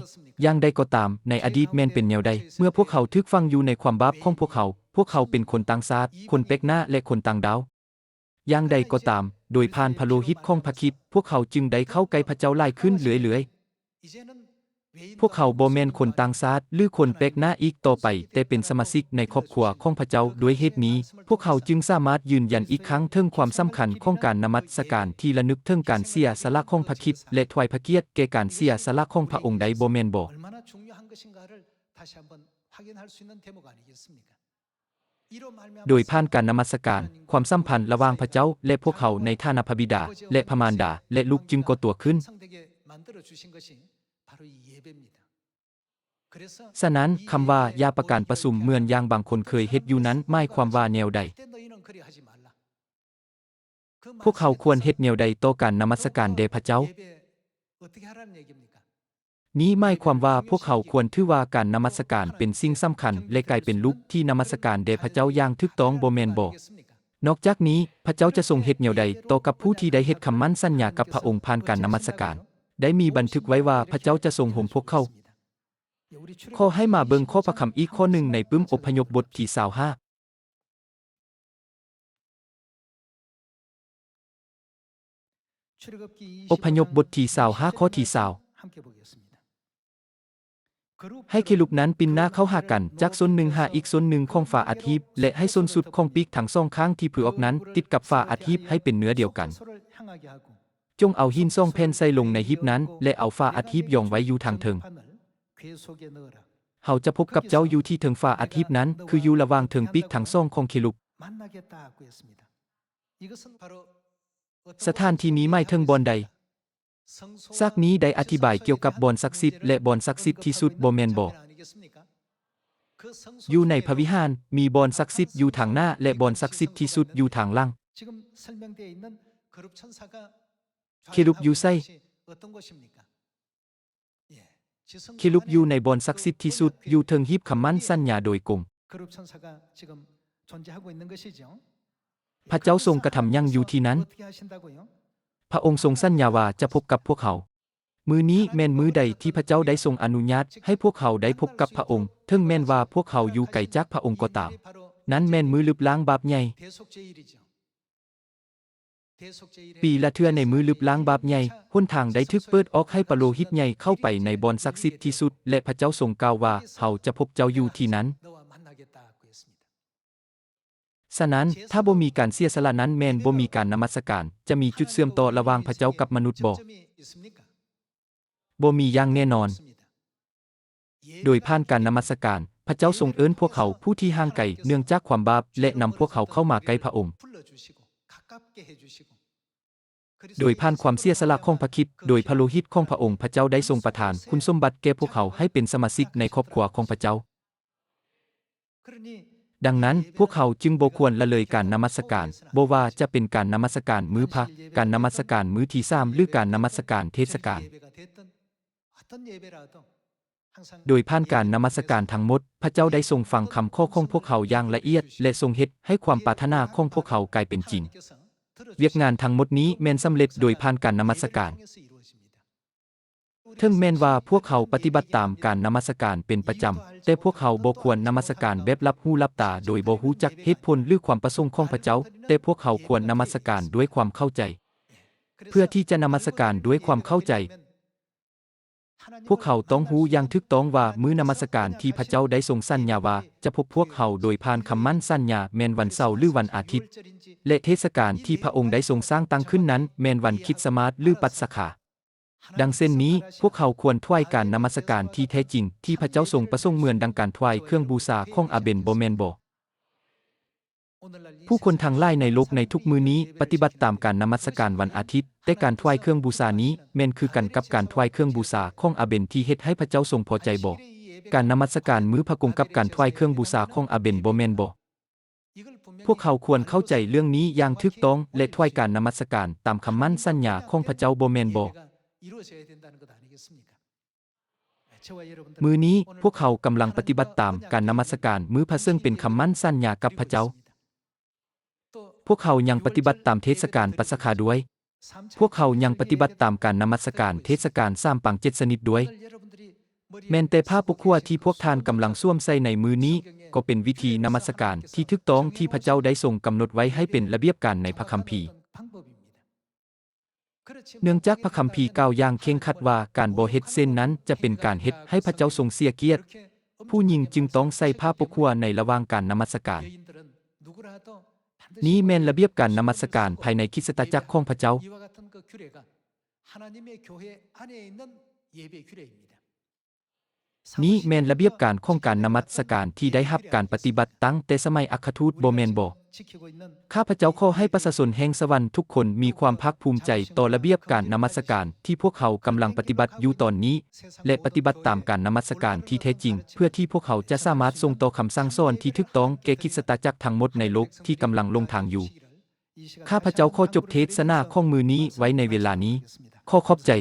ຢ່າງໃດກໍຕາມ, ໃນອະດີດແມ່ນເປັນແນວໃດ? ເມື່ອພວກເຮົາຖືກຝັງຢູ່ໃນຄວາມບາບຂອງພວກເຮົາ, ພວກເຮົາເປັນຄົນຕ່າງຊາດ, ຄົນແປກໜ້າ ແລະ ຄົນຕ່າງດາວ. ຢ່າງໃດກໍຕາມ, ໂດຍຜ່ານພະໂລຫິດຂອງພະຄຣິດ, ພວກເຮົາຈຶ່ງໄດ້ເຂົ້າໃກ້ພະເຈົ້າຫຼາຍຂຶ້ນເລື້ອຍໆ. ພວກເຮົາບໍ່ແມ່ນຄົນຕ່າງຊາດ ຫຼື ຄົນແປກໜ້າອີກຕໍ່ໄປ, ແຕ່ເປັນສະມາຊິກໃນຄອບຄົວຂອງພະເຈົ້າ. ດ້ວຍເຫດນີ້, ພວກເຮົາຈຶ່ງສາມາດຢືນຢັນອີກຄັ້ງເຖິງຄວາມສຳຄັນຂອງການນະມັດສະການທີ່ລະນຶກເຖິງການເສຍສະຫຼະຂອງພະຄຣິດ ແລະ ຖວາຍພະກຽດແກ່ການເສຍສະຫຼະຂອງພະອົງໄດ້, ບໍ່ແມ່ນບໍ? ໂດຍຜ່ານການນະມັດສະການ, ຄວາມສຳພັນລະຫວ່າງພະເຈົ້າ ແລະ ພວກເຮົາໃນຖານະພະບິດາ ແລະ ພະມານດາ ແລະ ລູກຈຶ່ງກໍ່ຕົວຂຶ້ນ. ສະນັ້ນ, ຄຳວ່າ ຢ່າປະການປະຊຸມເໝືອນຢ່າງບາງຄົນເຄີຍເຮັດຢູ່ນັ້ນ ໝາຍຄວາມວ່າແນວໃດ? ພວກເຮົາຄວນເຮັດແນວໃດຕໍ່ການນະມັດສະການແດ່ພະເຈົ້າ? ນີ້ໝາຍຄວາມວ່າພວກເຮົາຄວນຖືວ່າການນະມັດສະການເປັນສິ່ງສຳຄັນ ແລະ ກາຍເປັນລູກທີ່ນະມັດສະການແດ່ພະເຈົ້າຢ່າງຖືກຕ້ອງ, ບໍ່ແມ່ນບໍ? ນອກຈາກນີ້, ພະເຈົ້າຈະຊົງເຮັດແນວໃດຕໍ່ກັບຜູ້ທີ່ໄດ້ເຮັດຄຳໝັ້ນສັນຍາກັບພະອົງຜ່ານການນະມັດສະການ? ໄດ້ມີບັນທຶກໄວ້ວ່າພະເຈົ້າຈະຊົງໂຮມພວກເຂົາ. ຂໍໃຫ້ມາເບິ່ງຂໍ້ພະຄຳອີກຂໍ້ໜຶ່ງໃນປຶ້ມອົບພະຍົບບົດທີຊາວຫ້າ. ອົບພະຍົບບົດທີຊາວຫ້າ ຂໍ້ທີຊາວ. ໃຫ້ເຄຣູບນັ້ນປິ່ນໜ້າເຂົ້າຫາກັນ ຈາກສົ້ນໜຶ່ງຫາອີກສົ້ນໜຶ່ງຂອງຝາອັດຫີບ ແລະ ໃຫ້ສົ້ນສຸດຂອງປີກທັງສອງຂ້າງທີ່ຜືອອອກນັ້ນ ຕິດກັບຝາອັດຫີບໃຫ້ເປັນເນື້ອດຽວກັນ. ຈົ່ງເອົາຫີນສອງແຜ່ນໃສ່ລົງໃນຫີບນັ້ນ ແລະ ເອົາຝາອັດຫີບຢອງໄວ້ຢູ່ທາງເທິງ. ເຮົາຈະພົບກັບເຈົ້າຢູ່ທີ່ເທິງຝາອັດຫີບນັ້ນ, ຄືຢູ່ລະຫວ່າງເທິງປີກທັງສອງຂອງເຄຣູບ. ສະຖານທີ່ນີ້ໝາຍເຖິງບ່ອນໃດ? ສາກນີ້ໄດ້ອະທິບາຍກ່ຽວກັບບ່ອນສັກສິດ ແລະ ບ່ອນສັກສິດທີ່ສຸດ, ບໍ່ແມ່ນບໍ? ຢູ່ໃນພະວິຫານ, ມີບ່ອນສັກສິດຢູ່ທາງໜ້າ ແລະ ບ່ອນສັກສິດທີ່ສຸດຢູ່ທາງຫຼັງ. ເຄຣູບຢູ່ໃສ? ເຄຣູບຢູ່ໃນບ່ອນສັກສິດທີ່ສຸດ, ຢູ່ເທິງຫີບຄຳໝັ້ນສັນຍາໂດຍກົງ. ພະເຈົ້າຊົງກະທຳຫຍັງຢູ່ທີ່ນັ້ນ? ພະອົງຊົງສັນຍາວ່າຈະພົບກັບພວກເຮົາ. ມື້ນີ້ແມ່ນມື້ໃດທີ່ພະເຈົ້າໄດ້ຊົງອະນຸຍາດໃຫ້ພວກເຮົາໄດ້ພົບກັບພະອົງ, ເຖິງແມ່ນວ່າພວກເຮົາຢູ່ໄກຈາກພະອົງກໍຕາມ? ນັ້ນແມ່ນມື້ລຶບລ້າງບາບໃຫຍ່. ປີລະເທື່ອໃນມື້ລຶບລ້າງບາບໃຫຍ່, ຫົນທາງໄດ້ຖືກເປີດອອກໃຫ້ປະໂລຫິດໃຫຍ່ເຂົ້າໄປໃນບ່ອນສັກສິດທີ່ສຸດ, ແລະ ພະເຈົ້າຊົງກ່າວວ່າ, ເຮົາຈະພົບເຈົ້າຢູ່ທີ່ນັ້ນ. ສະນັ້ນ, ຖ້າບໍ່ມີການເສຍສະຫຼະນັ້ນ, ແມ່ນບໍ່ມີການນະມັດສະການ. ຈະມີຈຸດເຊື່ອມຕໍ່ລະຫວ່າງພະເຈົ້າກັບມະນຸດບໍ? ບໍ່ມີຢ່າງແນ່ນອນ. ໂດຍຜ່ານການນະມັດສະການ, ພະເຈົ້າຊົງເອີ້ນພວກເຮົາຜູ້ທີ່ຫ່າງໄກເນື່ອງຈາກຄວາມບາບ ແລະ ນຳພວກເຮົາເຂົ້າມາໃກ້ພະອົງ. ໂດຍຜ່ານຄວາມເສຍສະຫຼະຂອງພະຄຣິດ, ໂດຍພະໂລຫິດຂອງພະອົງ, ພະເຈົ້າໄດ້ຊົງປະທານຄຸນສົມບັດແກ່ພວກເຮົາໃຫ້ເປັນສະມາຊິກໃນຄອບຄົວຂອງພະເຈົ້າ. ດັ່ງນັ້ນ, ພວກເຮົາຈຶ່ງບໍ່ຄວນລະເລີຍການນະມັດສະການ, ບໍ່ວ່າຈະເປັນການນະມັດສະການມື້ພະ, ການນະມັດສະການມື້ທີສາມ ຫຼື ການນະມັດສະການເທດສະການ. ໂດຍຜ່ານການນະມັດສະການທັງໝົດ, ພະເຈົ້າໄດ້ຊົງຟັງຄຳຂໍຂອງພວກເຮົາຢ່າງລະອຽດ ແລະ ຊົງເຮັດໃຫ້ຄວາມປາດຖະໜາຂອງພວກເຮົາກາຍເປັນຈິງ. ວຽກງານທັງໝົດນີ້ແມ່ນສຳເລັດໂດຍຜ່ານການນະມັດສະການ. ເຖິງແມ່ນວ່າພວກເຮົາປະຕິບັດຕາມການນະມັດສະການເປັນປະຈຳ, ແຕ່ພວກເຮົາບໍ່ຄວນນະມັດສະການແບບຫຼັບຫູຫຼັບຕາໂດຍບໍ່ຮູ້ຈັກເຫດຜົນ ຫຼື ຄວາມປະສົງຂອງພະເຈົ້າ, ແຕ່ພວກເຮົາຄວນນະມັດສະການດ້ວຍຄວາມເຂົ້າໃຈ. ເພື່ອທີ່ຈະນະມັດສະການດ້ວຍຄວາມເຂົ້າໃຈ, ພວກເຮົາຕ້ອງຮູ້ຢ່າງຖືກຕ້ອງວ່າມື້ນະມັດສະການທີ່ພະເຈົ້າໄດ້ຊົງສັນຍາວ່າຈະພົບພວກເຮົາໂດຍຜ່ານຄຳໝັ້ນສັນຍາແມ່ນວັນເສົາ ຫຼື ວັນອາທິດ, ແລະ ເທດສະການທີ່ພະອົງໄດ້ຊົງສ້າງຕັ້ງຂຶ້ນນັ້ນແມ່ນວັນຄຣິດສະມາດ ຫຼື ປັດສະຄາ. ດັ່ງເຊັ່ນນີ້, ພວກເຮົາຄວນຖວາຍການນະມັດສະການທີ່ແທ້ຈິງທີ່ພະເຈົ້າຊົງປະສົງເໝືອນດັ່ງການຖວາຍເຄື່ອງບູຊາຂອງອາເບນ, ບໍ່ແມ່ນບໍ? ຜູ້ຄົນທັງຫຼາຍໃນໂລກໃນທຸກມື້ນີ້ປະຕິບັດຕາມການນະມັດສະການວັນອາທິດ, ແຕ່ການຖວາຍເຄື່ອງບູຊານີ້ແມ່ນຄືກັນກັບການຖວາຍເຄື່ອງບູຊາຂອງອາເບນທີ່ເຮັດໃຫ້ພະເຈົ້າຊົງພໍໃຈບໍ? ການນະມັດສະການມື້ພະກົງກັບການຖວາຍເຄື່ອງບູຊາຂອງອາເບນ, ບໍ່ແມ່ນບໍ? ພວກເຮົາຄວນເຂົ້າໃຈເລື່ອງນີ້ຢ່າງຖືກຕ້ອງ ແລະ ຖວາຍການນະມັດສະການຕາມຄຳໝັ້ນສັນຍາຂອງພະເຈົ້າ, ບໍ່ແມ່ນບໍ? ມື້ນີ້ພວກເຮົາກຳລັງປະຕິບັດຕາມການນະມັດສະການມື້ພະເຊິ່ງເປັນຄຳໝັ້ນສັນຍາກັບພະເຈົ້າ. ພວກເຮົາຍັງປະຕິບັດຕາມເທດສະການປັດສະຄາດ້ວຍ. ພວກເຮົາຍັງປະຕິບັດຕາມການນະມັດສະການເທດສະການສາມປາງເຈັດຊະນິດດ້ວຍ. ແມ່ນແຕ່ຜ້າປົກຫົວທີ່ພວກທ່ານກຳລັງສວມໃສ່ໃນມື້ນີ້ ກໍເປັນວິທີນະມັດສະການທີ່ຖືກຕ້ອງທີ່ພະເຈົ້າໄດ້ຊົງກຳນົດໄວ້ໃຫ້ເປັນລະບຽບການໃນພະຄຳພີ. ເນື່ອງຈາກພະຄຳພີກ່າວຢ່າງເຄັ່ງຄັດວ່າການບໍ່ເຮັດເຊັ່ນນັ້ນຈະເປັນການເຮັດໃຫ້ພະເຈົ້າຊົງເສຍກຽດ, ຜູ້ຍິງຈຶ່ງຕ້ອງໃສ່ຜ້າປົກຫົວໃນລະຫວ່າງການນະມັດສະການ. ນີ້ແມ່ນລະບຽບການນະມັດສະການພາຍໃນຄຣິສຕະຈັກຂອງພະເຈົ້າ. ນີ້ແມ່ນລະບຽບການຂອງການນະມັດສະການທີ່ໄດ້ຮັບການປະຕິບັດຕັ້ງແຕ່ສະໄໝອັກຄະທູດ, ບໍ່ແມ່ນບໍ? ຂ້າພະເຈົ້າຂໍໃຫ້ປະຊາຊົນແຫ່ງສະຫວັນທຸກຄົນມີຄວາມພາກພູມໃຈຕໍ່ລະບຽບການນະມັດສະການທີ່ພວກເຮົາກຳລັງປະຕິບັດຢູ່ຕອນນີ້ ແລະ ປະຕິບັດຕາມການນະມັດສະການທີ່ແທ້ຈິງ, ເພື່ອທີ່ພວກເຮົາຈະສາມາດສົ່ງຕໍ່ຄຳສັ່ງສອນທີ່ຖືກຕ້ອງແກ່ຄຣິສຕະຈັກທັງໝົດໃນໂລກທີ່ກຳລັງຫຼົງທາງຢູ່. ຂ້າພະເຈົ້າຂໍຈົບເທດສະໜາຂອງມື້ນີ້ໄວ້ໃນເວລານີ້. ຂໍຂອບໃຈ.